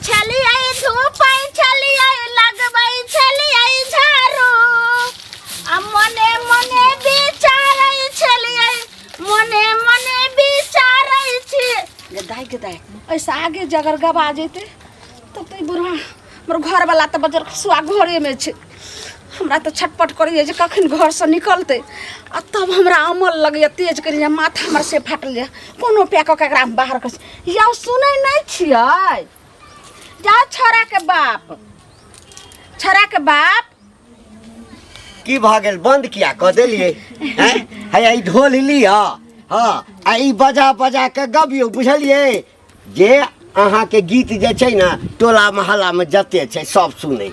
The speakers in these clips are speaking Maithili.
छलियै धूपै छलियै लगबै छलियै झाड़ू आ मने मने विचारै छलियै मने मने विचारै छी गे दाइ गे दाइ एहिसँ आगे जे अगर गवा जेतै तब तऽ ई बुढ़वा हमर घरवला तऽ बजर खसुआ घरेमे छै हमरा तऽ छटपट करैए जे कखन घरसँ निकलतै आ तब हमरा अमल लगैए तेज करी माथा हमर से फाटल यऽ कोनो उपाय कऽ के एकरा हम बाहर कर यौ सुनै नहि छियै जाउ छोड़ाके बाप छोड़ाके बाप की भऽ गेल बंद किया कऽ देलियै हैं हैया ई ढोल लिअ हँ आ ई बजा बजा कऽ गबियौ बुझलियै जे अहाँके गीत जे छै ने टोला मोहल्लामे जते छै सब सुनै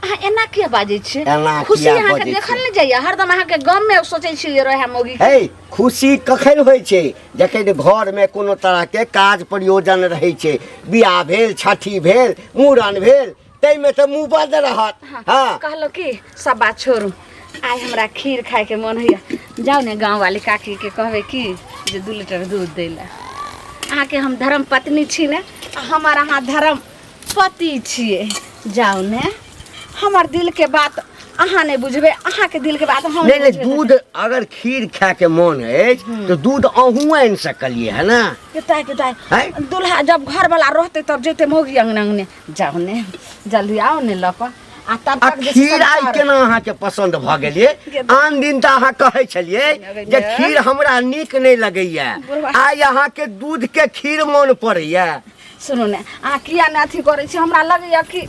अहाँ एना किया बाजै छियै एना खुशी किया अहाँके बाजै देखल छियै? नहि जाइए हरदम अहाँके गममे सोचै छियै रहए मौगी हे खुशी कखन होइ छै जखन घरमे कोनो तरहके काज प्रयोजन रहै छै बियाह भेल छठी भेल मूड़न भेल ताहिमे तऽ मुँह बन्द रहत हँ कहलहुँ कि सब बात छोड़ू आइ हमरा खीर खायके मन होइए जाउ ने गाँववाली काकीके कहबै कि जे 2 लीटर दूध दै लए अहाँके हम धर्म पत्नी छी ने आ हमर अहाँ धर्म पति छियै जाउ ने हमर दिलके बात अहाँ नहि बुझबै अहाँके दिलके बात हम नहि नहि बुझबै। दूध अगर खीर खायके मोन अछि तऽ दूध अहूँ आनि सकलियै है ने पिताई पिताई हैं? दूल्हा जब घर वाला रहते तब जैते मौगी अंगने अंगने जाउ ने जल्दी आओ ने लऽ कऽ आ तब आ तक जे छै खीर आइ संसार- केना अहाँके पसन्द भऽ गेलियै आन दिन तऽ अहाँ कहै छलियै जे खीर हमरा नीक नहि लगैया बुढ़वा। आइ अहाँके दूध के खीर मोन पड़ैया सुनू ने अहाँ किया ने अथी करै छी हमरा लगैया कि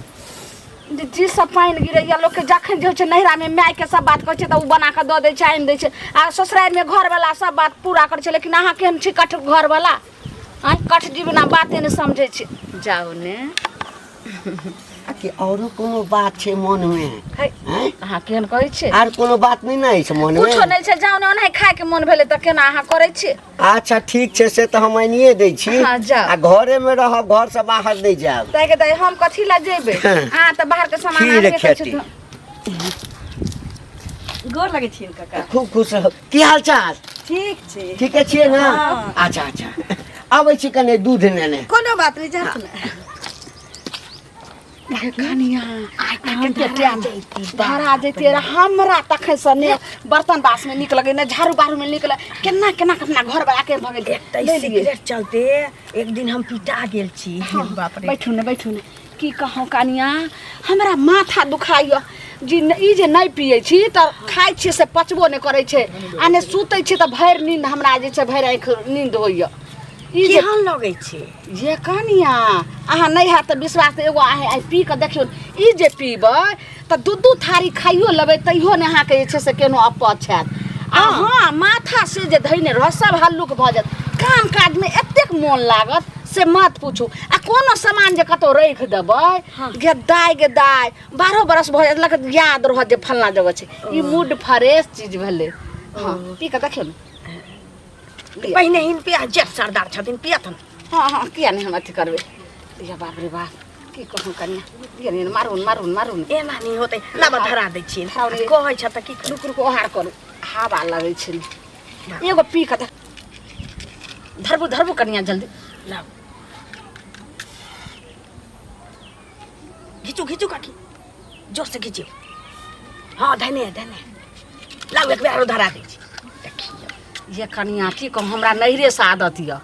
जे जीसँ पानि गिरैया लोकके जखन जे होइ छै नैहरामे मायके सब बात कहै छै तऽ ओ बना कऽ दऽ दै छै आनि दै छै आ ससुरारिमे घरवला सब बात पूरा करै छै लेकिन अहाँ केहन छी कठ घरवला आँय कठ जीवना बाते नहि समझै छी जाउ ने आ कि औरो कोनो बात छै मोनमे है आँय? अहाँ केहन कहै छियै आर कोनो बात नहि ने अछि मोनमे कुछो नहि छै जाउ ने ओनाहि खायके मोन भेलै तऽ केना अहाँ करै छियै अच्छा ठीक छै से तऽ हम आनिए दै छी हाँ, जाउ। आ घरेमे रहब घरसँ बाहर नहि जायब ताहि के दाइ हम कथी लए जेबै हाँ। अहाँ तऽ बाहरके सामान खीर आनबे करै खेती। छी गोर लगै छियनि काका खूब खुश रहू की हाल चाल ठीक छै ठीके छियै ने हाँ। अच्छा अच्छा आबै छी कने दूध नेने कोनो बात नहि जात ने कनिया धरा जैती रहे हमरा तखन से ने बर्तन बास में नीक लगे ने झाड़ू बारू में नीक लगे केना केना के अपना घर वाला के भऽ गेल तऽ ले लिए। सिगरेट चलते एक दिन हम पिटा गेल छी बाप रे बैठू ने बैठू ने की कहूँ कनिया हमरा माथा दुखाइए जी ई जे नहि पियै छी तऽ खाइ छियै से पचबो नहि करै छै आ नहि सुतै छी तऽ भरि नींद हमरा जे छै भरि आँखि नींद होइए ई जे केहन लगै छै ये कनिया अहाँ नहि हैत तऽ विश्वास तऽ एगो आइ आइ पी कऽ देखियौ ई जे पीबै तऽ दू दू थारी खाइयो लेबै तैयो नहि अहाँके जे छै से केनो अपच हैत आ हँ माथा से जे धैने रहत सब हल्लुक भऽ जायत काम काजमे एतेक मोन लागत से मत पूछू आ कोनो सामान जे कतहु राखि देबै गे दाइ गे दाइ 12 बरस भऽ जायत लगत याद रहत जे फल्लाँ जगह छै ई मूड फ्रेश चीज भेलै हँ पी कऽ देखियौ ने पहिने हिन पिया जेठ सरदार छथिन पियथन हँ हँ किया नहि हम अथी करबै या बाप रे बाप की कहूँ कनिया किया नहि मारू मारू मारू एना नहि होतै लाबा धरा दै छियै धरा दै। कहै छ तऽ की करू रुक रुक ओहार करू हवा लगै छै एगो पी कऽ देख धरबू धरबू कनिया जल्दी लाउ घिचू घिचू काकी जोर से घिचियौ हँ धने धने लाउ एक बेर आरो धरा दै छी देखियौ ये कनिया की कहूँ हमरा नैहरे से आदत यऽ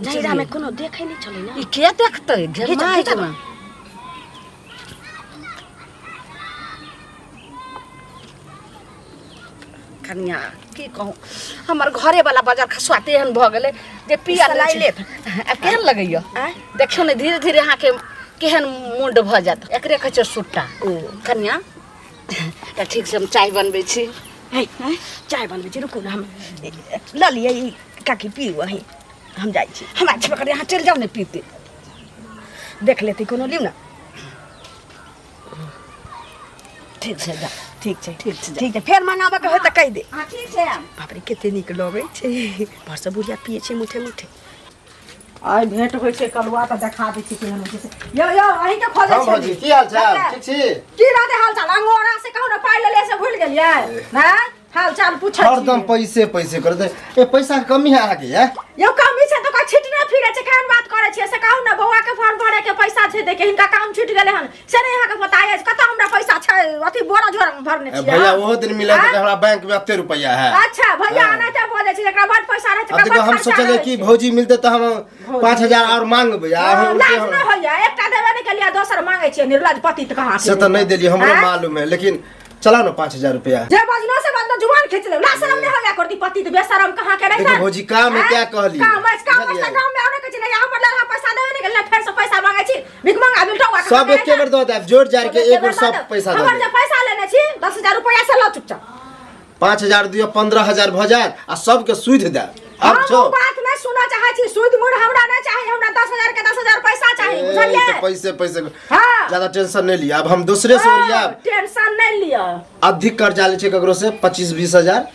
नैहरामे कोनो देखै नहि छलै ने ई के देखतै घिचऽ, माय घिचऽ। के कनिया की कहूँ हमर घरे वाला बाजार खसुआ तेहन भऽ गेलै जे पिया सलाइ लेत। आब केहन लगैया आँय? देखियौ ने धीरे धीरे अहाँके केहन मुंड भऽ जायत एकरे कहै छै सुट्टा ओ। कनिया तऽ ठीक से हम चाय बनबै छी है चाय बनबै छी रुकू ने हम लऽ लिअ ई काकी पीउ अहीं हम जाइ छी हमरा छेबे करै अहाँ चलि जाउ ने पीते देख लेतै कोनो लिउ ने ठीक छै जा ठीक छै ठीक छै, जा। ठीक छै फेर मनाबऽके होइ तऽ कहि दे हँ ठीक छै बाप रे कते नीक लगै छै भरसँ बुढ़िया पियै छै मुठे मुठे आइ भेंट होइ छै कलुआ तऽ देखा दै छी केहन होइ छै से। यौ यौ अहीं के खोजै हँ भौजी छली की हाल चाल ठीक छी की रहतै हाल चाल अंगोरा से कहू ने पाइ लेले से भूलि गेलियै हैं हाल चाल पूछै छी हरदम पैसे पैसे कर दे ए पैसा के कमी है अहाँके ये यौ कमी छै तऽ ओकरा छिटने फिरै छै केहन बात करै छियै से कहू ने बौआ के फॉर्म भरे के पैसा छै देखे हिनका काम छूटि गेलै हन से नहि अहाँके पता अछि कतऽ हमरा पैसा छै अथी बोरा झोरा मे भरने ए, छियै भैया हम। ओहो दिन मिले आँय? तऽ हमरा बैंक में एते रुपया है अच्छा भैया हाँ। एनाहिते बजै छै जकरा बड पैसा रहै छै अब ओकरा देखो बड हम खर्चा सोचलिए रहै कि छै। भौजी मिलते तऽ हम 5,000 और मांगबै आ हाँ, हम उल्टे लाज नहि होइया एकटा देबे नहि केलियै दोसर मांगै छियै निर्लज पति तऽ कहाँ से तऽ नहि देलियै हमरो आँय? मालूम है लेकिन चला ना 5,000 रुपया जे बजनो से बजनो जुबान खींच लेब लाज शरम नहीं होया करती पति तो बेशरम कहाँ के नहीं देखियौ भौजी, काम है, क्या कहली? काम है काम है बुझलियै? गांव में आने के छी नहीं हमर लड़का पैसा देबे नहीं गेल फेर से पैसा मांगे छी भीख मांगा बिलटौआ कहाँ सब के एके नहीं बेर दऽ देब जोड़ जाड़ के एक बेर सब पैसा दऽ हमर जे देब पैसा लेने छी 10,000 रुपया से लऽ चुपचाप 5,000 दियौ 15,000 भऽ जायत आ सबके सुधि देब अब हम छौ ओ बात नहीं सुनऽ चाहै छी सुध मुड़ हमरा नहीं चाही हमरा 10,000 के 10,000 पैसा चाही ए, बुझलियै तऽ पैसे पैसे हाँ। ज्यादा टेंशन नहीं लिया अब हम दूसरे से ओरियाब टेंशन नहीं लिअ अधिक कर्जा ले छै ककरो से 25-20 हजार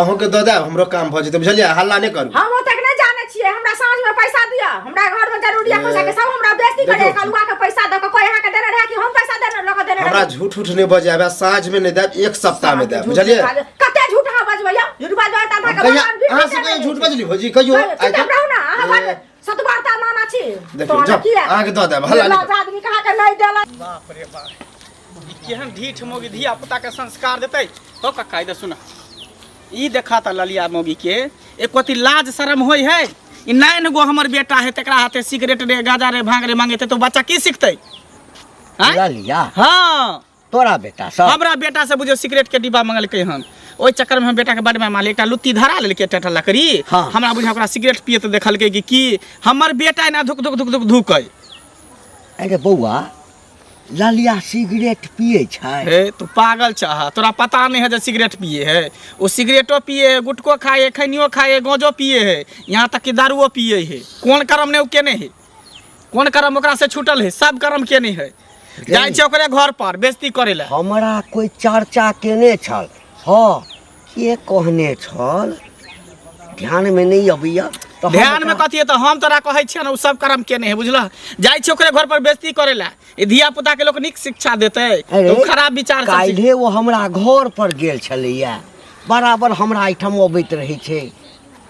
अहूँ के दऽ देब हमरो काम भऽ जेतै बुझलियै हल्ला नहि करू हम ओतेक नहि जानै छियै हमरा साँझ में पैसा दिअ हमरा घर में जरूरी है पैसा के सब हमरा बेइज्जती करे देखियौ। कलुआ के पैसा दऽ के कोई अहाँ के देने रहे कि हम पैसा देने लऽ के देने हमरा रही झूठ उठ नहि बजायब साँझ में नहि देब एक सप्ताह में देब बुझलियै कते झूठ अहाँ बजबै यौ झूठ बजबै तऽ अहाँके कहिया भगवान भी अहाँ से कहिया झूठ बजली भौजी कहियो चुप आइ तक? रहू ना अहाँ ए, बड सतवार्ता नाना छी देखियौ, तोहन जाउ, किया? अहाँके दऽ देब, हल्ला नहि निर्लज आदमी कहाँ के नहि देलक बाप रे बाप ई केहन ढीठ मौगी धिया पुता के संस्कार देतै तो कक्का इधर सुना ई देखा तऽ ललिया मौगी के एको लाज शरम होइ है ई नाइन गो हमर बेटा है तकरा हाथे सिगरेट रे गांजा रे भांग रे मांगे तो बच्चा की सिखतै आँय? ललिया हाँ तोरा बेटा सब हमरा बेटा से बुझियौ सिगरेट के डिब्बा मंगलकै हन ओहि चक्कर में हम बेटा के बड मारल एकटा लुत्ती धरा लेलकै एकटा लकड़ी हाँ। हमरा बुझा ओकरा सिगरेट पियत देखलकै कि की हमर बेटा एना धुक धुक धुक धुक धुकै अरे बौआ ललिया सिगरेट पिए छै हे तू पागल छह तोरा पता नहीं है जे सिगरेट पिए है ओ सिगरेटो पिए है गुटको खाए है खैनियो खाए है गोजो पिए है यहाँ तक कि दारुओ पिए है कोन कर्म नहीं ओ केने है कोन कर्म ओकरा से छूटल है सब कर्म केने है जाइ छै ओकरे घर पर बेइज्जती करे ला हमरा कोई चर्चा केने छल हँ के कहने छल ध्यान में नहीं अबैया तऽ हम ध्यान में ओकरा- कथी है तऽ हम तोरा कहै छियै ने ओ सब कर्म केने है बुझलह जाइ छै ओकरे घर पर बेइज्जती करे ला ई धिया पुता के लोक नीक शिक्षा देतै अरे, तऽ ओ खराब विचार सब सीख- काल्हे ओ हमरा घर पर गेल छलैया बराबर हमरा एहिठाम अबैत रहै छै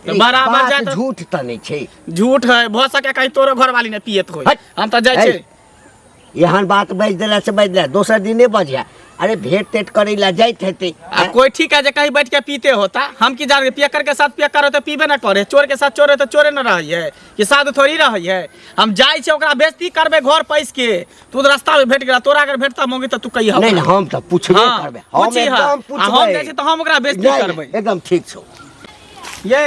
तऽ बराबर बात जाय तऽ- झूठ तऽ नहि छै झूठ है भऽ सके कहीं तोरो घरवाली ने पियत होय हट। हम तऽ जाइ है। छै एहन बात बाजि देला से बाजि देला दोसर दिन नहि बजिया अरे भेंट तेट करै लए जाइत हेतै आ कोई ठीक है जे कहीं बैठ के पीते होता हम की जान पियकर के साथ पियकर होते पीबे ना करे चोर के साथ चोर है तो चोरे न रही है कि साधु थोड़ी रही है हम जाइ छै ओकरा बेइज्जती करबे घर पैस के तू तऽ रास्ता में भेट गेला तोरा अगर भेटता मौगी तऽ तू कहिया नहीं नहीं हम तऽ पूछबे हाँ, करबै हम पूछी हाँ। एकदम पूछबै आ हम जाइ छी तऽ हम ओकरा बेइज्जती नहीं, करबै। एकदम ठीक छौ ये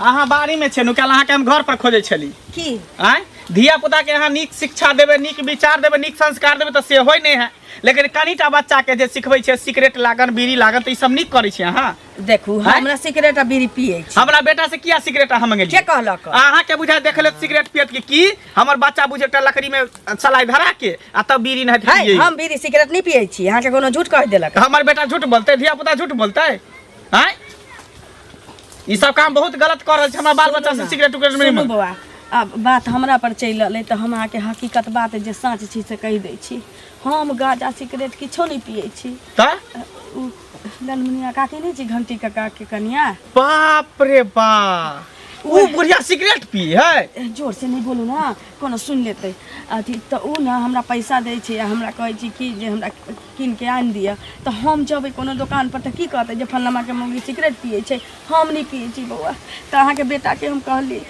अहाँ बाड़ी में छे नु काल्हि अहाँके हम घर पर खोजै छली की आँय धिया पुता के अहाँ नीक शिक्षा देबै नीक विचार देबै नीक संस्कार देबै तऽ से होइ नहि है लेकिन कनिटा बच्चा के जे सिखबै छै सिगरेट लागन बीड़ी लागन तऽ ई सब नीक करै छै अहाँ देखू आँय? हमरा सिगरेट आ बीड़ी पियै छी हमरा बेटा से किया सिगरेट अहाँ मंगेलियै के कहलक? अहाँ के बुझा देखले सिगरेट पियत कि की हमर बच्चा बुझे एकटा लकड़ी में सलाई धरा के आ तब बीड़ी नहीं है पियै हम बीड़ी सिगरेट नहीं पियै छी अहाँके कोनो झूठ कहि देलक हमर बेटा झूठ बोलतै धिया पुता झूठ बोलतै आँय ई सब काम बहुत गलत कर रहल छै हमरा बाल बच्चा से सिगरेट उगरेट में सुनू बौआ आब बात हमरा पर चलि एलै तऽ हम अहाँके हकीकत बात जे साँच छी से कहि दै छी हम गाँजा सिगरेट किछो नहि पियै छी तऽ ओ ललमुनिया काकी नहि छी घंटी काका के कनिया बाप रे बाप ओ बुढ़िया सिगरेट पी है जोर से नहि बोलू ने कोनो सुनि लेतै अथी तऽ ओ ने हमरा पैसा दै छै आ हमरा कहै छै कि जे हमरा कीन के आनि दिअ तऽ हम जेबै कोनो दोकानपर तऽ की कहतै जे फल्लामाके मौगी सिगरेट पियै छै हम नहि पियै छी बौआ तऽ अहाँके बेटाके हम कहली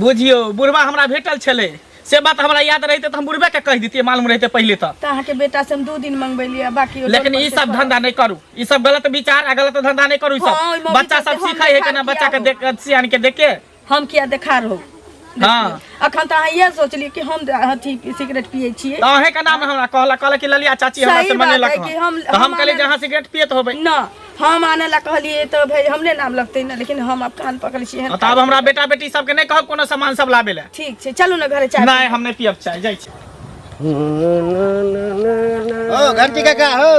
बुझियौ बुढ़बा हमरा भेटल छलै से बात हमरा याद रहितै तऽ हम बुढ़बे के कहि दितियै मालूम रहितै पहिले तऽ तऽ अहाँके बेटासँ हम 2 दिन मंगबेलियै बाकी ओ लेकिन ई सब धंधा नहि करू ई सब गलत विचार आ गलत धंधा नहि करू ई हाँ, सब ओहि मौगी बच्चा सब चलते हम सीखै है देखा केना बच्चा के किया देख सियान के देख के हम किया देखा रहू हाँ। अखन तऽ अहाँ इएह सोचलियै कि हम अथी सिगरेट पियै छियै तऽ अहें के नाम हमरा कहलक कहलक कि ललिया चाची हमरा सही से बात मंगेलक है कि हन। हम- तऽ हम हम कहलियै जे अहाँ सिगरेट पियत होबै न हम आने ला कहलियै तऽ भाई हमरे नाम लगतै ने लेकिन हम आब कान पकड़ै छियै तऽ आब हमरा बेटा बेटी सबके नहि कहब कोनो सामान सब लाबै लए ठीक छै चलू ने घरे चाय नहि हम नहि पियब चाय जाइ छी ओ घंटी काका हो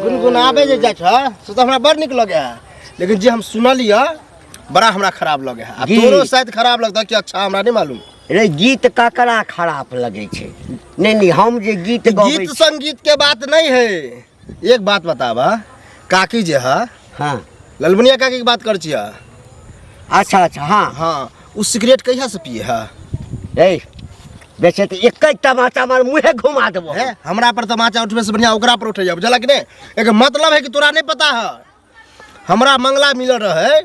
गुनगुनाबे जे जाइ छ से तऽ हमरा बड़ नीक लगै है लेकिन जे हम सुनलियै बड़ा हमरा खराब लगे है आ गीत। तोरो शायद खराब लगता कि अच्छा हमरा नहीं मालूम रे गीत ककरा खराब लगै छै नहीं नहीं हम जे गीत गबै गीत संगीत के बात नहीं है एक बात बताबा काकी जे है हाँ ललमुनिया काकी के बात कर छियै अच्छा अच्छा हाँ हाँ उ सिगरेट कहिया से पिए है रे बेचे तऽ एक तमाचा मार मुँहे घुमा देबो। है हमरा पर तमाचा उठबे से बढ़िया ओकरा पर उठे जाओ, बुझलक कि नहीं? एक मतलब है कि तोरा नहीं पता है, हमरा मंगला मिलल रहे,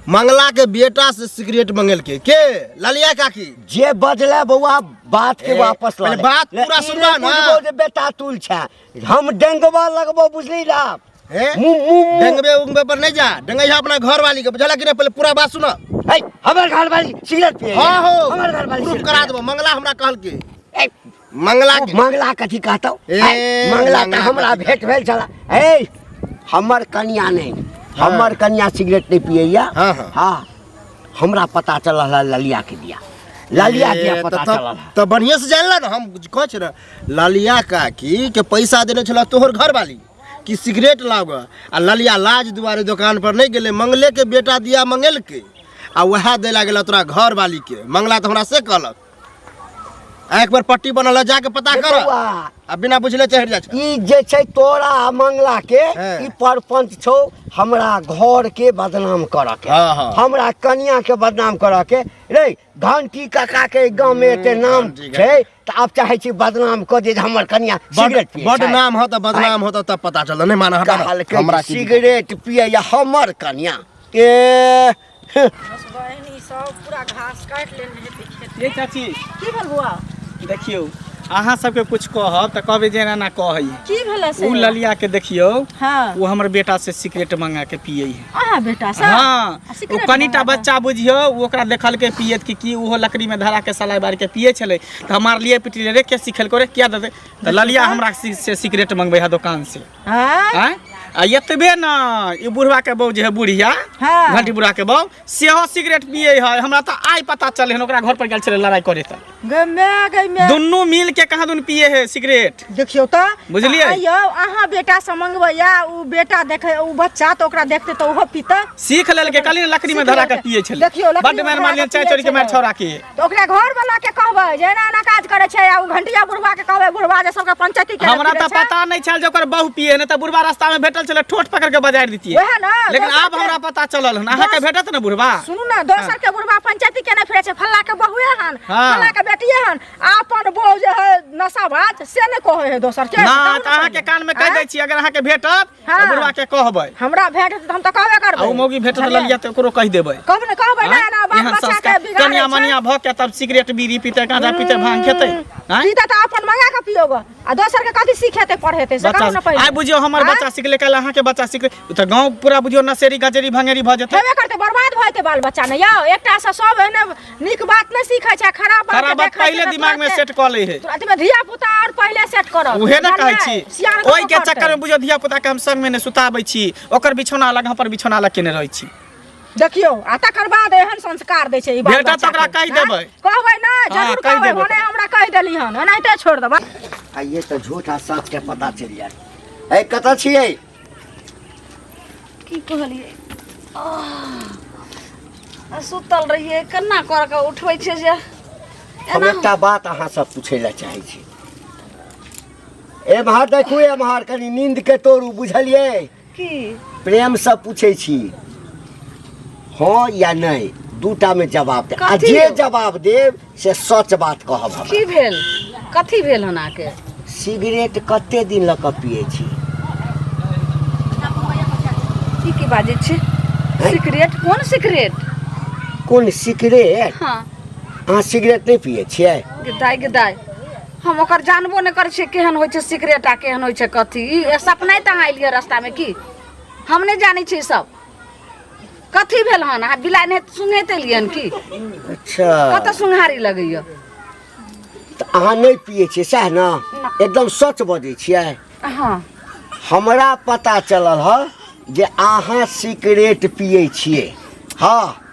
मंगला के बेटा से सिगरेट मंगेल के ललिया काकी। जे बजले बौआ बात के ए, वापस ल पहले ले। बात ले, पूरा ई सुनबा नहि ना। बुझबौ जे बेटा तुल छै, हम डेंगबा लगबो, बुझली ना? ए? मुँह मुँह मुँह। डेंगबे उंगबे पर नहीं जा, डेंगैया अपना घर वाली के, बुझला कि नहीं? पहले पूरा बात सुन। है, हमर घर वाली सिगरेट पिए। हाँ हो, हमर घर वाली प्रूफ सिगरेट करा पिए। देबो। मंगला हमरा कहल के। ए, मंगला के। मंगला कथी कहतौ? ए, है, मंगला तऽ मंगला हमरा कथी भेंट भेल छला। ए, हमर कनिया नहीं, हाँ। हमर कनिया सिगरेट नहीं पियैया। हाँ, हाँ। हाँ, हमरा पता चलल है ललिया के दिया, ललिया ए, दिया तऽ पता तब- चलल है। तऽ बढ़िया से जानला ना, हम कहै छी ना, ललिया काकी के पैसा देने छला तोहर घर वाली कि सिगरेट लाओ, आ ललिया लाज दुआरे दुकान पर नहीं गेलै, मंगले के बेटा दिया मंगेल के, आ वएह दे ला गेल तोरा घर वाली के। मंगला तऽ हमरा से कहलक, आ एक बार पट्टी बनल है, जाके पता कर, बौआ, आ बिना बुझले चढ़ि जाइ छै। ई जे छै तोरा आ मंगला के हँ। ई परपंच छौ हमरा घर के बदनाम करऽ के, हाँ, हाँ। हमरा कनिया के बदनाम करऽ के। रे घंटी काका के गाँव में एते नाम घंटी छै, तऽ आब चाहै छी बदनाम कऽ दे जे हमर कनिया सिगरेट पियै बड छै। नाम हो तऽ बदनाम हो तऽ तब पता चल नहीं माना, हटा ना। कहलकै हमरा जे की सिगरेट पियै हमर कनिया ए। बस बहिन, ई सब पूरा घास काटि लेने हेतै खेत। ये चाची। की भेल बौआ? देखियौ, अहाँ सबके कुछ कहब तऽ कहबै जे एना एना कहै। की भेलै से? उ ललिया के देखियौ, हाँ। उ हमर बेटा से सिगरेट मंगा के पियै है। अहाँ बेटा से? हाँ, आ सिगरेट उ कनिटा मंगा के? बच्चा बुझियौ, उ ओकरा देखलकै पियैत कि की ओहो लकड़ी में धरा के सलाई बार के पियै छलै, तऽ हम मारलियै पिटलियै, रे के सिखेलको रे, किया देतै? तऽ ललिया हमरा से सिगरेट मंगबै है दोकान से। हाँ? आँय? आ एतबे न, ई बुढ़वा के बहू जे है बुढ़िया, हाँ। घंटी बुढ़ा के बहू सेहो सिगरेट पियै है। हमरा तऽ आइ पता चलै हन, ओकरा घर पर गेल छलै लड़ाई करे तऽ। गै my, गै my. दुनू मिल के कहाँ दुनू पिए है सिगरेट। देखियौ तऽ। बुझलियै? आइयौ, अहाँ बेटा से मंगबैया, उ बेटा देखे, उ बच्चा तऽ ओकरा देखते तऽ ओहो पीतै। सीख लेलकै, कहली ने लकड़ी में सीख धरा के लेलकै। पिए छलै। देखियौ, लकड़ी बड्ड में मारि धरा मारलियै, के चाय पिए चोरी के मारि छलै। छौड़ा के। तऽ ओकरा घर वाला के कहबै जे एना एना काज करै छै, आ उ घंटिया बुढ़वा के कहबै, बुढ़वा जे सबके पंचायती के हमरा फिरै तऽ छै। पता नहि छल जे ओकर बहू पिए, नहि तऽ बुढ़वा रास्ता में भेटल छलै, ठोठ पकड़ के बजारि दितियै। वएह ने, लेकिन दोसर आब के- हमरा पता चलल हन। अहाँके भेटत ने बुढ़वा? सुनू ने, दोसर के बुढ़वा पंचायती केने फिरै छै, फल्ला के बहुए हन, हाँ। फल्ला के बेटिए हन, आ अपन बहु जे है नशाबाज से नहि कहै है दोसर के। ना, कहू तऽ अहाँके पहिले। कान में कहि दै आँय? छी, अगर अहाँके भेटत तऽ हाँ। बुढ़वा के कहबै। हमरा भेटत तऽ हम तऽ कहबे करबै। आ उ मौगी भेटत बुझलियै? ललिया तऽ ओकरो कहि देबै। कहब ने, कहबै ना, आँय? एना बाल एहन बच्चा के संस्कार बिगाड़ै कनिया छै। मनिया भऽ के तब सिगरेट बीड़ी पीते, गांजा पीते, भांग खेतै। आँय? पीतै तऽ अपन मंगा के पियोगे, आ दोसर के कथी सिखेतै पढ़ेतै से बच्चा कहू ने पहिले। आइ बुझियौ हमर आँय? बच्चा सिखलै, काल्हि अहाँके बच्चा सिखलै, तऽ गाँव पूरा बुझियौ नशेरी गजेरी भंगेरी भऽ जेतै। हेबे करतै, बर्बाद भऽ जेतै बाल बच्चा ने यौ। एकटा से सब एहने नीक बात नहि सीखै छै, खराब बात खराब बात देखै छै पहिले तऽ दिमाग में तुरन्ते सेट कऽ लै है। तुरन्त में धिया पुता और पहिले सेट करत। उहे ने कहै बुझलियै? छी, सियान ओहि के करतै। चक्कर में बुझियौ धिया पुता के हम संग में नहि सुताबै छी, ओकर बिछौना अलग, हमर बिछौना अलग केने रहै छी। देखियौ, आ तकर बाद एहन संस्कार दै छै ई बाल भेटत बच्चा ओकरा के। कहि देबै। आँय? कहबै ना, हाँ, जरूर कहि कहबै, देबै। भने हमरा कहि देली हन, एनाहिते छोड़ि देबै। आइए तऽ झूठ आ सच के पता चलि जायत। ए, कतऽ छियै? की कहलियै? आह, सुतल रहियै, केना कर के उठबै छै जे हम एना। एकटा बात अहाँसँ पूछै लए चाहै छी। एम्हर देखू, एम्हर कनि नींद के तोड़ू, बुझलियै? की? प्रेमसँ पूछै छी, हँ या नहि, दूटा में जवाब दे, आ कथी जे यौ? जवाब देब से सच बात कहब हमरा। की भेल? कथी भेल हन अहाँके? सिगरेट कते दिन लऽ कऽ पियै छी? ई की बाजै छी? सिगरेट? कोन सिगरेट? कोन सिगरेट? हाँ। अहाँ सिगरेट नहि पियै छियै? गे दाइ, गे दाइ, हम ओकर जानबो नहि करै छियै केहन होइ छै सिगरेट आ केहन होइ छै कथी। ई सपनाइत अहाँ एलियै रास्तामे की? हम नहि जानै छियै ई सब कथी भेल हन। अहाँ बिलाइ नहि सुंघैत एलियै हन की? अच्छा, कतऽ सुंघारी लगैया? तऽ अहाँ नहि पियै छियै सएह ने? ना। एकदम सच बजै छियै? हाँ। हमरा पता चलल ह जे अहाँ सिगरेट पियै छियै। हाँ।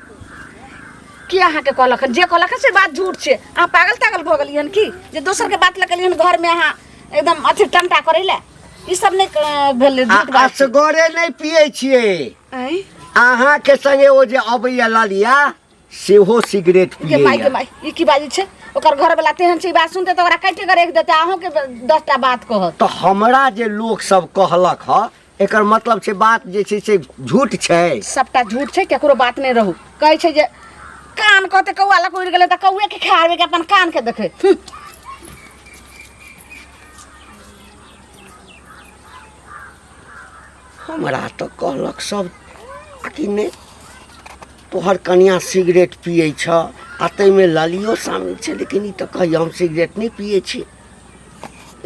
की अहाँके कहलक हन? जे कहलक हन से बात झूठ छै। अहाँ पागल तागल भऽ गेलियै हन की जे दोसरके बात लऽ गेलियै हन घरमे अहाँ एकदम अथी टंटा करै लए? ई सब नहि भेलै, आ झूठ बात छै। असगरे नहि पियै छियै, आँय? अहाँके संगे ओ जे अबैया ललिया सेहो सिगरेट गे माय, गे पियैया। माय, ई की बाजै छै? ओकर घरवला तेहन छै, ई बात सुनतै तऽ ओकरा काटि कऽ राखि देतै, अहूँके 10टा बात कहत। तऽ हमरा जे लोक सब कहलक ह, एकर मतलब छै बात जे छै से झूठ छै। सबटा झूठ छै, केकरो बात नहि रहू। कहै छै जे कान कहतै कौआ लग उड़ि गेलै तऽ कौए के खाबे के अपन कान के देखै। हमरा तऽ कहलक सब आ कि नहि तोहर कनिया सिगरेट पियै छ आ ताहिमे लालियो शामिल छै लेकिन ई तऽ कहैए हम सिगरेट नहि पियै छी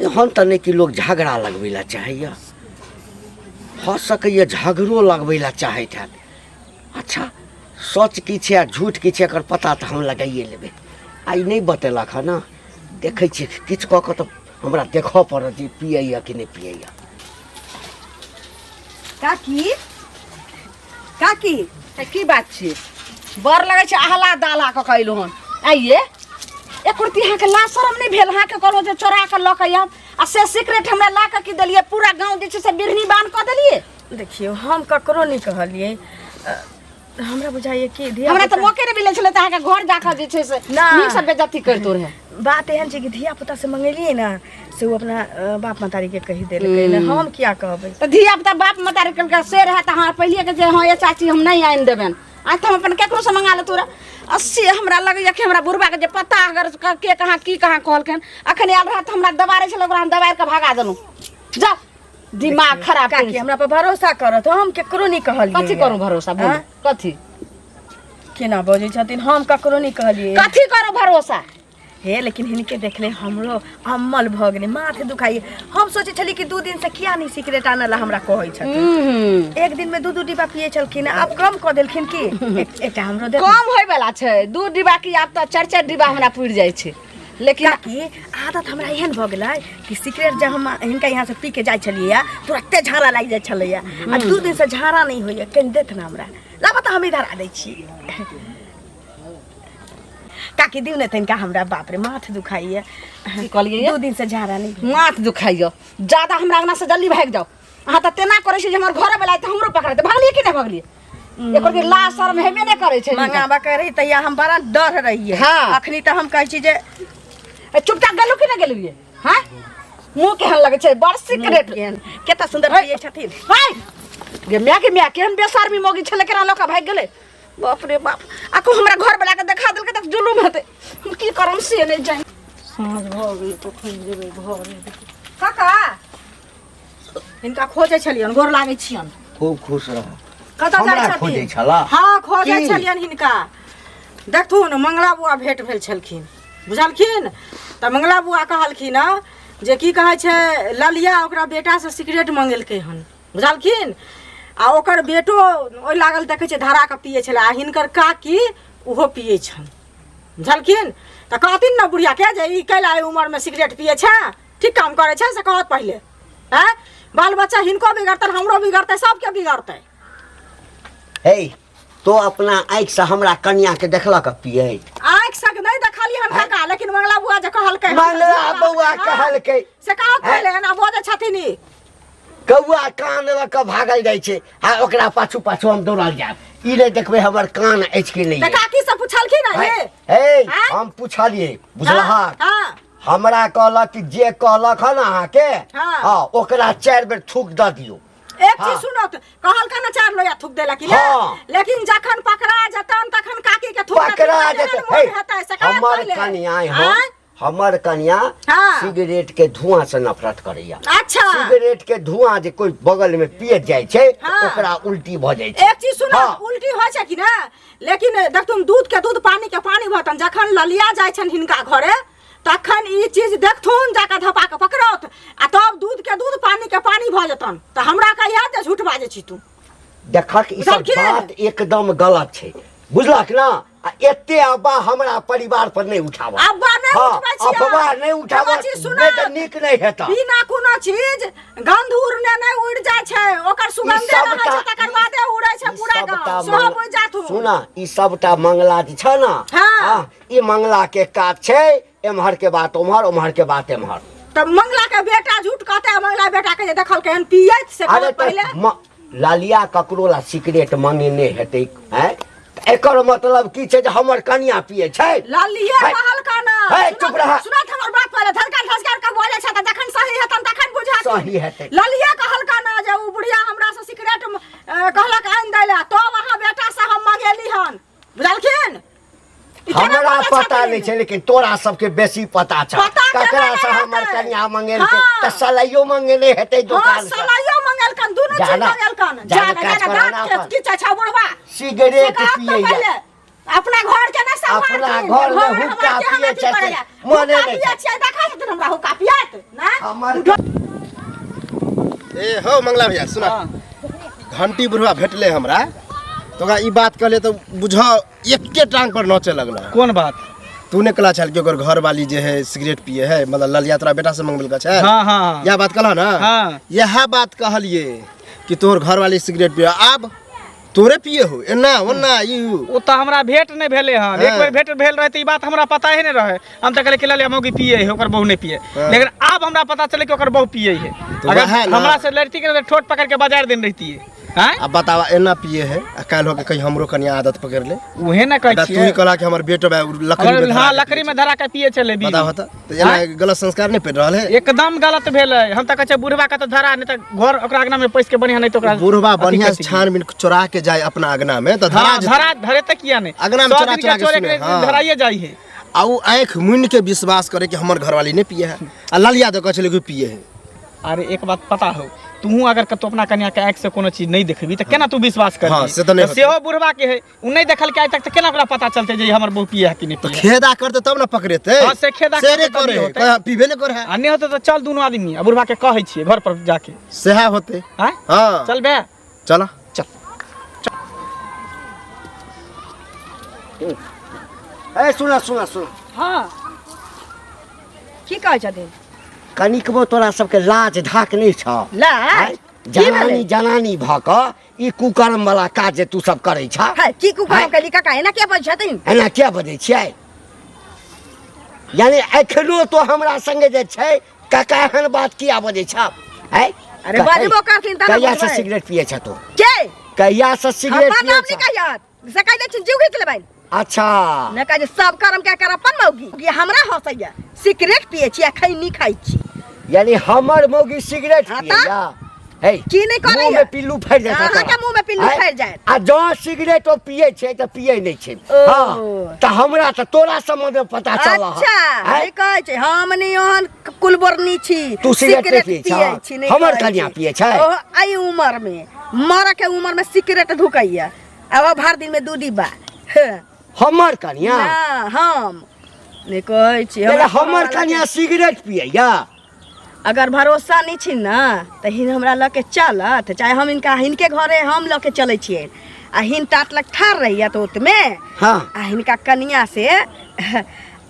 एहन तऽ नहि कि लोक झगड़ा लगबै लए चाहैए भऽ सकैए झगड़ो लगबै लए चाहैत हैत अच्छा सच की छै आ झूठ की छै एकर पता तऽ हम लगाइए लेबै आ ई नहि बतेलक हँ ने देखै छियै किछु कऽ कऽ तऽ हमरा देखऽ पड़त जे पियैए कि नहि पियैए काकी काकी ए, की बात छै बड़ लगै छै आहला दाला कऽ कऽ अयलहुँ हन आइये एको रत्ती अहाँके लाज शरम नहि भेल अहाँके कहलहुँ जे चोरा कऽ लऽ कऽ आयब आ से सिगरेट हमरा ला कऽ की देलियै पूरा गाँव जे छै से बिढ़नी बान्ह कऽ देलियै देखियौ हम ककरो नहि कहलियै हमरा बुझाइए कि धिया हमरा तऽ मौके नहि मिलै छलै तऽ अहाँके घर जाकऽ जे छै से ना। नीकसँ बेज्जती करितो रहै बात एहन छै कि धिया पुता से मंगेलियै ने से ओ अपना बाप महतारी के कहि देलकै ने हम किया कहबै तऽ धिया पुता बाप महतारी कहलकै से रहए तऽ अहाँ पहिलिए के जे हँ ये चाची हम नहि आनि देबनि आज तऽ हम अपन ककरोसँ मंगा लेतहुँ रहए आ से हमरा लगैए कि हमरा बुढ़बाके जे पता अगर के कहाँ की कहाँ कहलखिन अखन आयल रहए तऽ हमरा दबारै छलै ओकरा हम दबारि कऽ भगा देलहुँ जा दिमाग खराब काकी हमरा पर भरोसा करत हम केकरो नहि कहलियै कथी करू भरोसा बोलू आँय? कथी केना बजै छथिन हम ककरो नहि कहलियै कथी करू भरोसा हे लेकिन हिनके देखले हमरो अम्मल भऽ गेलै माथ दुखाइए हम सोचै छली कि 2 दिन से किया नहि सिगरेट आनऽ ला हमरा कहै छथिन एक दिन में 2-2 डिब्बा पियै छलखिन आब कम कऽ देलखिन की एकटा हमरो दे कम होय वाला छै 2 डिब्बा की आब तऽ 4-4 डिब्बा हमरा पुरि जाइ छै लेकिन काकी आदत हमरा एहन भऽ गेलै कि सिगरेट जब हम हिनका यहाँ से पी के जाइ छलियै तुरते झाड़ा लागि जाइ छलैया आ 2 दिन से झाड़ा नहि होइए कनि देत ने हमरा लाबऽ तऽ हम इधर आ दै छी काकी दिउ ने तनिका हमरा बाप रे माथ दुखाइए की कहलियै 2 दिन से झाड़ा नहि माथ दुखाइए ज्यादा हमरा अंगना से जल्दी भागि जाउ अहाँ तऽ तेना करै छी जे हमर घरे वाला तऽ हमरो पकड़ते भगलियै कि नहि भगलियै एकर के लाज शर्म हेबे नहि करै छै मंगाबा के रही तैया हम बड़ा डर रहियै हाँ। अखनी तऽ हम कहै छी जे ए, चुपचाप गेलू कि नहि गेलियै हाँ मुँह केहन लगै छै बड़ सिगरेट केता सुन्दर पियै छथिन हाय गे माय के माय केहन बेशर्मी मौगी छलै केना लऽ कऽ भागि गेलै बाप रे बाप आको हमरा घर वाला के देखा देलकै तऽ जुलुम हेतै हम की करम से नहि जानि साँझ भऽ गेल कखन जेबै घर काका हिनका खोजै छलियनि गोर लागै छियनि खूब खुश रह कतऽ जाइ हमरा छथिन खोजै छला हँ खोजै की? छलियनि हिनका देखथुन मंगला बुआ भेंट भेल छलखिन बुझलखिन तऽ मंगला बुआ कहलखिन हँ जे की कहै छै ललिया ओकरा बेटासँ सिगरेट मंगेलकै हन बुझलखिन आ ओकर बेटो ओहि लागल देखै छै धरा कऽ पियै छलै आ हिनकर काकी ओहो पियै छनि बुझलखिन तऽ कहथिन ने बुढ़ियाके जे ई कैला एहि उमरमे सिगरेट पियै छै ठीक काम करै छै से कहत पहिले आँय बाल बच्चा हिनको बिगड़तै हमरो बिगड़तै सबके बिगड़तै हे तो अपना आँखि से हमरा कनिया के देखलक पियैत आँखि से नहि देखलियै हन काका लेकिन मंगला बुआ जे कहलकै मंगला बौआ कहलकै से कहत पहिले एना बजै छथिन ई कौआ कान लऽ कऽ भागल जाइ छै आ ओकरा पाछू पाछू हम दौड़ल जायब ई नहि देखबै हमर कान अछि कि नहि तऽ काकी से पुछलखिन हन ये हे आँय? हम पुछलियै बुझलहक हँ हमरा कहलक कि जे कहलक हन अहाँके हाँ। हाँ ओकरा 4 बेर थूक दऽ दियौ एक हाँ। चीज सुनो तो कहलका ना 4 लोया थूक देला कि ने हाँ। लेकिन जखन पकड़ा जतन तखन काकी के थूक पकड़ा देथिन, जेतै तेहन मोन हेतै से कहत हमर पहिले। कनिया हम आँय? हमर कनिया हाँ। सिगरेट के धुआं से नफरत करैया अच्छा सिगरेट के धुआं जे कोई बगल में पियत जाइ छै हाँ। ओकरा उल्टी भऽ जाइ छै एक चीज सुनो हाँ। उल्टी होइ छै कि ने लेकिन देखथुन दूध के दूध पानी के पानी भतन जखन ललिया जाइ छन हिनका घरे तखन ई चीज देखथुन जाकऽ धपा कऽ पकड़त आ तब दूध के दूध पानी के पानी भऽ जेतन तऽ हमरा कहिया जे झूठ बाजै छी तू देखक ई सब बुझलखिन? बात एकदम गलत छै बुझलक ना आ एते अफवाह हमरा परिवार पर नहि उठाब अफवाह नहि हाँ, उठबै छियै। अफवाह नहि उठाब एगो चीज सुनऽ। नहि तऽ नीक नहि हेतऽ बिना कोनो चीज गंध उड़ने नहि उड़ जाइ छै ओकर सुगंधे रहै छै तकर बादे उड़ै छै ई पूरा सबटा गाँव सेहो मंग- बुझि जाथुन सुना ई सबटा मंगला जे छै ना हाँ। हाँ, ई मंगला के काज छै एम्हर के बात ओम्हर ओम्हर के बात एम्हर तऽ मंगला के बेटा झूठ कहतै आ मंगला बेटा के जे देखलकै हन पियैत से अरे कहत पहिले तऽ लालिया ककरो ला सिगरेट मंगेने हेतै हैं तऽ एकर मतलब की छै जे हमर कनिया पिए छै लालिये है। कहलका ना है, चुप रह। सुनत हमर बात पहिले धड़का धसकार के बोले छै तऽ जखन सही हेतन तखन बुझात सही हेतै। लालिये कहलका ना जे उ बुढ़िया हमरा से सिगरेट कहलक आनि दै ला तब अहाँ बेटा से हम मंगेली हन बुझलखिन ई केना हमरा बोलै पता छथिन? नहि छै लेकिन तोरा सबके बेसी पता छ पता केना ककरा से नहि हमर हेतै? कनिया मंगेलकै हाँ। तऽ सलाइयो मंगेने हेतै हाँ दोकान से सलाइयो मंगेलकन दुनू चीज जाना, मंगेलकन जाना, जाना काज जाना करना दाँत अपन। की चाचा बुढ़वा सिगरेट से कहत तो पियैया पहिले अपना घर के ना अपना संभालथिन घर में हमर हुक्का केहन पियै अथी छथिन, करैया। मने हुक्का नहि पियै छियै देखै छथिन हमरा हुक्का पियैत ना हमर ए हो मंगला भैया सुना घंटी बुढ़वा भेटले हमरा तो ओकरा ई बात कहले तो बुझ एके टांग पर नचे लगला कोन बात तू ने कहला छल कि ओकर घर वाली जे है सिगरेट पिए है मतलब ललिया तोरा बेटा से मंगबेलका छै हाँ हाँ यह बात कहला ना हाँ। यह बात कहलिए कि तोहर घर वाली सिगरेट पिए आब तोरे पिए हो एना ओना ई उ। ओ तऽ हमरा भेंट नहि भेलै हन एक हाँ। बेर भेंट भेल रहै तऽ ई बात हमरा पता ही नहि रहै हम तऽ कहलियै कि ललिया मौगी पिए है ओकर बहू नहि पिए हाँ। लेकिन आब हमरा पता चले कि ओकर बहू पिए है तो अगर वएह ना। हमरा से लड़ती के ठोट पकड़ के बाजार देने रहितियै आँय अब बतावा एना पिए है आ काल्हि होके कहीं हमरो कनिया आदत पकड़ ले उहे ने कहै तू ही छियै कहला कि हमर बेटो बा उ लकड़ी में धरा हाँ के लकड़ी में धरा के पिए छलै बीड़ी। बतावा त तऽ एना गलत संस्कार नहीं पड़ रहल है एकदम गलत भेलै हम तऽ कहै छियै बुढ़वा के तऽ धरा नहि तऽ घर ओकरा अंगना में पैस के बढ़िया नहीं तऽ ओकरा बुढ़वा अथी बढ़िया से करती। छानबीन चोरा के जाए अपना अंगना में तऽ धरा हाँ जेतै। धरा धरे तऽ किया नहीं अंगना में सौ चोरा दिन के चोरा के चोरे सुने, के हाँ। धराइए जाइ है आ उ आँखि मुनि के विश्वास करे कि हमर घरवाली नहीं पिए है आ ललिया दऽ कहै छलै कि पिए है अरे एक बात पता हो तू अगर कतौ अपना कन्या के आँखि से कोनो चीज नहीं देखबी तऽ केना तू विश्वास करबी हाँ, से तऽ नहि होतै। सेहो बुढ़वा के है उ नहीं देखल के आइ तक तऽ केना ओकरा पता चलतै जे ई हमर बहू पिए है कि नहीं तऽ पिए है? खेदा करते तब ना पकड़ेते हाँ, से खेदा से करतै करे तभी होतै। कहे पीबे नहीं करे है आ नहीं होतै तऽ चल दुनू आदमी आ बुढ़वा के कहै छियै घर पर जाके सएह होते आँय हाँ चल बे चल चल ए सुना सुना सुना हाँ की कहै छथिन कनिकबो तोरा सबके लाज धाक नहि छौ लाज आँय? की जनानी भेलै? जनानी भऽ कऽ ई कुकर्म वाला काज जे तू सब करै छह है की कुकर्म आँय? कैली काका एना किया बजै छथिन एना किया बजै छियै यानी एखनो तो हमरा संगे जे छै काका एहन बात किया बजै छह आँय? अरे बजबो करथिन तब ने कहिया से बुझबै। सिगरेट पियै छ तू के कहिया से सिगरेट हमर पियै नाम नहि छ कहियत से कहि दै छियनि जीव घीच लेबनि अच्छा ने कहे जे सब कर्म के कर अपन मौगी ये हमरा हंसैया सिगरेट पिए छी आ खैनी खाइ छी यानी हमर मौगी सिगरेट हाँ पियैया हे की नहि करैया? मुँह में पिल्लू फड़ि जायत अहाँके तोरा। मुँह में पिल्लू आँय? फड़ि जायत। आ जँ सिगरेट ओ पियै छै तऽ पियै नहि छै ओ। हँ तऽ हमरा तऽ तोरा सम्बन्ध में पता चल अच्छा नहि कहै छै हम नहि ओहन कुलबरनी छी तू सिगरेट नहि पियै छह? छी नहि हमर कहै कनियाँ छी। पियै छै? ओहो एहि उमर में मरऽ के उमर में सिगरेट धुकैया अब भर दिन में दू डिब्बा हँ। हमर कनिया ना हम नहि कहै छी यानी हमरा हमर घरवाला कनिया सिगरेट पियैया अगर भरोसा नहि छी ने तऽ हिन हमरा लऽ के चलत चाहे हम हिनका हिनके घरे हम लऽ के चलै छियै आ हिन टाट लग ठाढ़ रहैया तऽ ओतमे हाँ आ हिनका कनिया से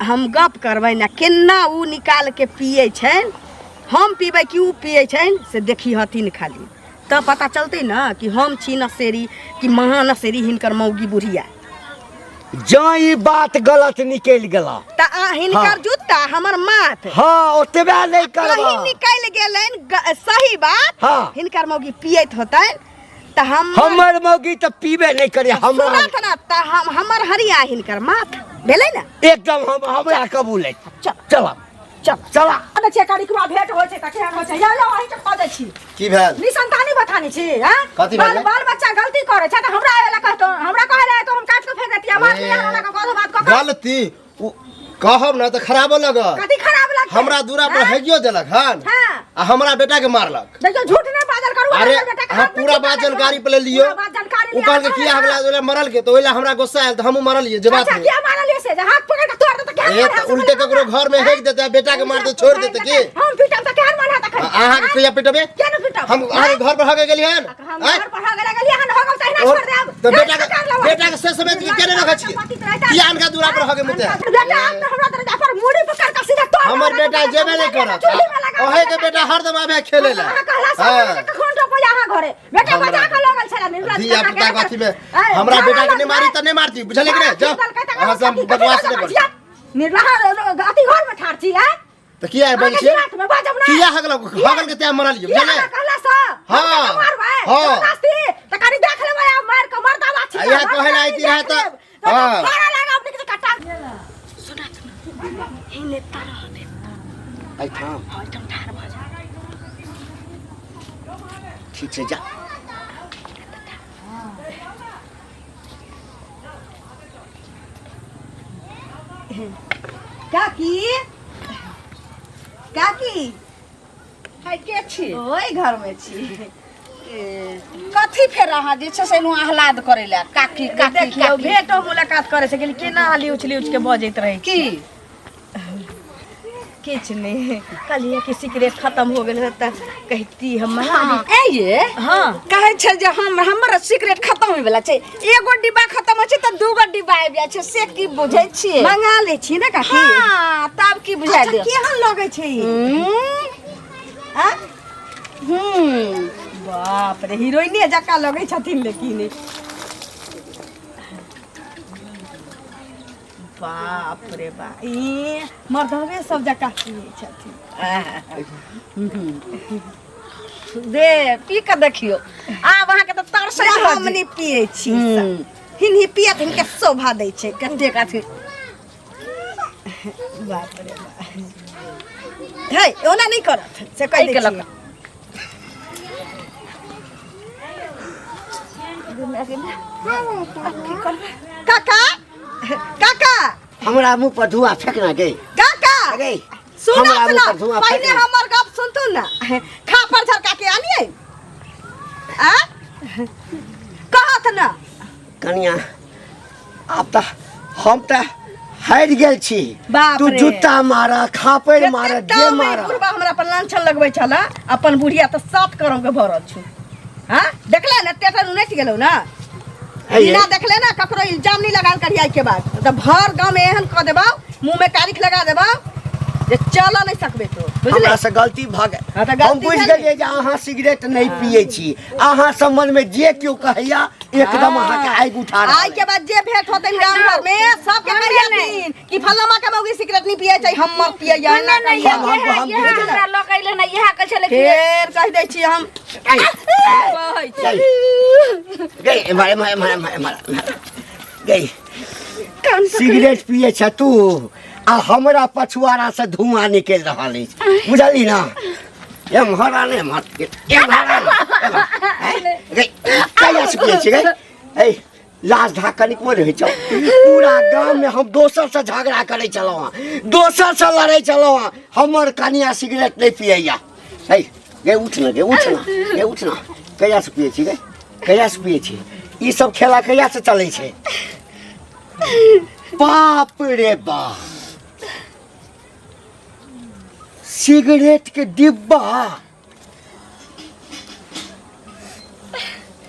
हम गप करबै ने केना ओ निकाल के पियै छनि हम पीबै कि ओ पियै छनि से देखी हथिन खाली तब पता चलतै ने कि हम छी नशेरी कि महा नशेरी हिनकर मौगी बुढ़िया जँ ई बात गलत निकलि गेला तऽ आ हिनकर हाँ। जूता हमर माथ हाँ ओतबे नहि कहीं करबा निकलि गेलनि सही बात हाँ। हिनकर मौगी पियैत होतनि तऽ हम हमर मौगी तऽ पीबे नहि करे हमरा सुनत ने तऽ हम हमर हरिया हिनकर माथ भेलै ने एकदम हम हमरा कबूल अछि चल चला चल चला अरे छै कनिकबा भेंट होइ छै तऽ केहन होइ छै यौ यौ अहीं के खोजै छी की भेल निसंतानी बथानी छी हां कथी बाल भेलै? बाल बच्चा गलती करे छै तऽ हमरा आवे ला कहतो हमरा कहले रहे तो हम काट के फेंक देतियै मार लिया हमरा के कहलो बात कह गलती कहब ना तऽ खराबो लगत कथी खराब लगतै हमरा दूरा पर हाँ? हेगियो देलक हन हाँ। आ हमरा बेटा के मारलक देखियौ झूठ नहि बाजल करू अरे हमर बेटा के अहाँ हाथ मे पूरा झूठ बात बाजल जानकारी करू। पे ले लियो पूरा बात जानकारी ओ लिअ, कहलकै किया अहाँ हगला ओहिला मरल के तऽ ओहिला हमरा गुस्सा आयल तऽ हमहूँ मरलियै जे बात अच्छा नहि किया मारलियै से जे हाथ पकड़ के तोड़ देतै केहन ए मन तऽ हैत उल्टे ककरो घर में हेग देतै आ बेटा के मारते छोड़ देतै की हम पीटब तऽ केहन मन हैत अखन आ- अहाँके कहिया पिटबे किया नहि पीटब हम अहाँके घर पर हगे गेलियै हन हम आँय? घर पर हगे गेलियै हन हगल तहिना और छोड़ देब तऽ बेटा के बेटा के से समझ के केने रखै छियै किया अनका दूरा पर हगे मुते बेटा हम तऽ हमरा दरवाजा पर मुड़ी पकड़ के सीधा तोड़ हमर बेटा जेबे नहि करत ओहे के बेटा हरदम आबे खेले ला अहाँ कहला से कखन टोपैया अहाँ घरे बेटा बजा के लगल छला निर्लज धिया पुता के अथी में हमरा बेटा के नहि मारी तऽ नहि मारती बुझलियै कि नहि जाओ अहाँ से हम बकवास नहि करू निर्लह अथी घर में ठाढ़ छी आँय तऽ किया बजै छियै रात में बाजब ना किया हगल हगल के तैं मरलियै बुझलियै कहला से हाँ। मारबै हाँ। जबरदस्ती तऽ कनी देख लेबै आब मार के मर्दावा छी आ इएह कहै लए अइती रहै तऽ- हाँ। मारा लागा अपने के कट्टा एहिठाम ठीक छै जा काकी काकी है के छी ओहि घर में छी कथी फेर अहाँ जे छै से एलहुँ आह्लाद करै लए काकी काकी देखियौ काकी भेटो मुलाकात करे से गेली केना हाली उछली उछ के बजैत रहै की किछु नहि कहलियै कि सिगरेट खत्म हो गेल तऽ कहती हम मंगा दी। ए ये हाँ कहै छै जे हम हमर सिगरेट खत्म होय वला छै एगो डिब्बा खत्म होइ छै तऽ दूगो डिब्बा आबि जाइ छै से की बुझै छियै मंगा लै छी ने काकी हाँ तब की बुझाइ अच्छा देब केहन लगै छै ई? हम्म, आँ? हम्म बाप रे हीरोइने जकाँ लगै छथिन लेकिन बाप रे बा ई मर्दवे सब जकाँ पियै छथिन दे पी कऽ देखियौ आब अहाँके तऽ तरसै हम नहि पियै छी सब। हिनही पियत हिनके शोभा दै छै कतेक अथी बाप रे बा है ओना नहि करत से कहि दै एहिके लऽ छियै। काका काका हमरा मुंह पर धुआं फेकना गई काका गई सुना हमरा मुंह सुना पर धुआं पहिने फेकना। हमर गप सुनतु ना खापर झरका के आनिए आ कहत ना कनिया आब तऽ हम तऽ हारि गेल छी बाप तू रे। जूता मार खापड़ मार कतेक जे दाम मार बुढ़बा हमरा पर लांछन लगबै छला अपन बुढ़िया तऽ 7 करोड़ के भरल छु हाँ देखले ना टेटर उनटि गेलौ ना है ये। बिना देखले ना ककरो इल्जाम नहीं लगाल करिया के बाद तऽ भर गाँव में एहन कऽ देबौ मुँह में कारिख लगा देबौ जे चल नहीं सकबे तो बुझले हमरा से गलती भऽ गेल हाँ, तऽ हम गलती बुझि भेलै। गेलियै जे अहाँ सिगरेट नहि पियै छी अहाँ सम्बन्ध में जे केओ कहैया एकदम अहाँके आगि उठा रहल आइ के बाद जे भेंट होतै गाँव घर में सबके कहिया दिन कि फलामा के मौगी सिगरेट नहीं पियै छै हमर पियै या नहि नहि हम- हम- हम- इएह हमरा लऽ के अइलै ने इएह कहै छलै कि फेर कहि दै छी हम कहै छी गई एम्हर एम्हर एम्हर एम्हर एम्हर गई सिगरेट पिए छ तू आ हमरा पछुआरा से धुआं निकलि रहल अछि बुझली ना एम्हर आ ने एम्हर एम्हर आ ने, एम्हर। आँय? गई कहिया से पिए छी गई ऐ लाज धाक कनिकबो नहि होइ छौ पूरा गाममे हम दोसरसँ झगड़ा करै छलहुँ हँ दोसरसँ लड़ै छलहुँ हँ हमर कनिया सिगरेट नहि पियैया है गे उठ न गे उठ न गे उठ न कहियासँ पियै छी गे कहियासँ पियै छी ई सब खेला कहियासँ चलै छै बाप रे बाप सिगरेट के डिब्बा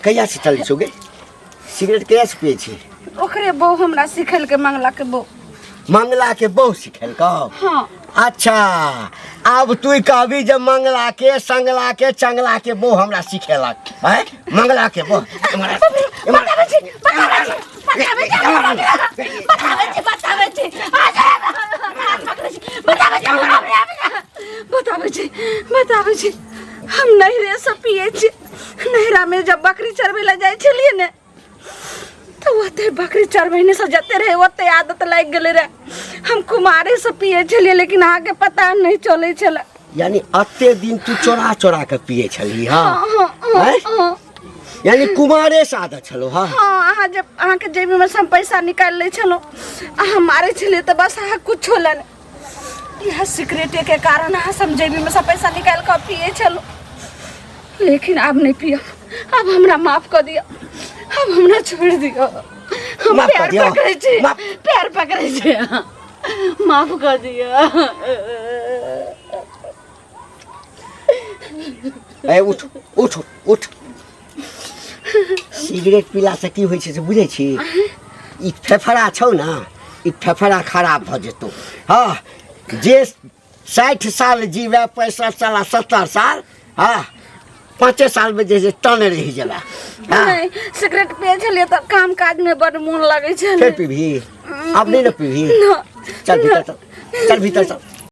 कहिया से चलै छौ गे सिगरेट कहिया से पियै छी ओकरे बहू हमरा सिखेलकै मंगला के बहू मंगला के बहू सिखेलकौ हाँ अच्छा आब तू कहबी जे मंगला के संगला के चंगला के बहू हमरा सिखेलक हैं मंगला के बहू एम्हर आ, एम्हर आ। बताबै छी बताबै छी बताबै छी बताबै छी बताबै छी आ जा, हाथ पकड़ै छी बताबै छी बताबै छी बताबै छी हम नैहरे से पियै छी नैहरा में जब बकरी चरबै लए जाइ छलियै ने तऽ ओते बकरी चरबैने से जते रहे ओते आदत लागि गेलै रहे हम कुमारे से पियै छलियै लेकिन अहाँके पता नहि चलै छलै यानी अते दिन तू चोरा चोरा के पिए छली हाँ हाँ, हाँ, हैं? हाँ। यानी कुमारे से आदत छलो हाँ हाँ अहाँ जब अहाँके जेबीमे से हम पैसा निकालि लै छलहुँ अहाँ मारै छलियै तऽ बस अहाँ कुछो लए नहि इएह सिगरेटेके कारण अहाँ सब जेबीमे से पैसा निकालि कऽ पियै छलहुँ लेकिन आब नहि पियब आब हमरा माफ कऽ दिअ आब हमरा छोड़ि दिअ हम माफ कऽ पैर दिअ। पकड़ै छी माफ- पैर पकड़ै छी माफ कऽ दिअ ए उठ उठ उठ सिगरेट पीला से की होइ छै से बुझै छी ई फेफड़ा छौ ने ई फेफड़ा खराब भऽ जेतौ हँ जे 60 साल जीवे 65 साल आ 70 साल हँ 5 साल में जे छै टन रहि जेबा हँ नहि सिगरेट पियै छलियै तऽ काम काज में बड मोन लगै छलै फेर पीबही आब नहि ने पीबही ना चल भीतर चल चल भीतर चल